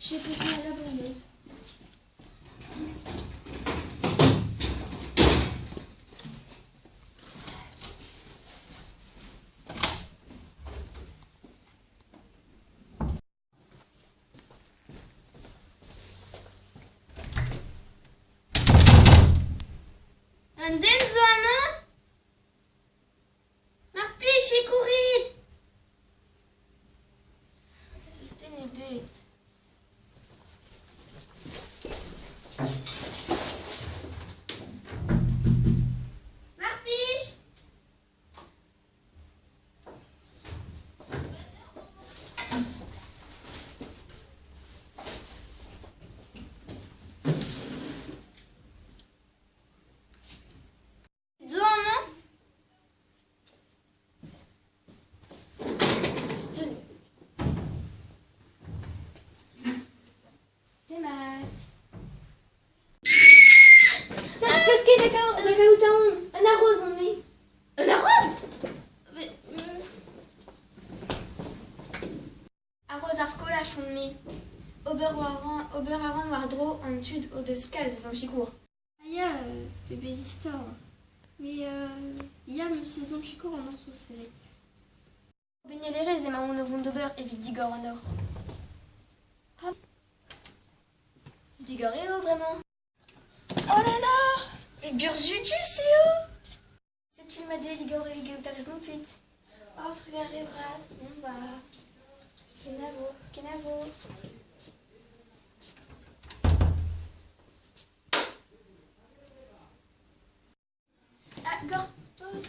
Chetu al labour noz. Un den zo amañ? Mar plij, sikourit! N'eus den ebet. Mar plij! Zo amañ? Demat. Na, peus ket da kaout aon. Un haroz on-me. Un haroz? Haroz ar skolaj on-me. Ober a ran war-dro an tud o deus kalz eus an sikour. Ah ya, pebezh istor. Mais ya, 'meus ezhomm sikour an nor zo serret. Benelerezh emaon o vont d'ober evit digor an nor. Digor eo bremañ. Oh là là! Burzhudus eo! Setu ma digor evit gallout a rez mont kuit. Oh, trugarez bras. Bon bah, kenavo, kenavo. Ah, gortoz.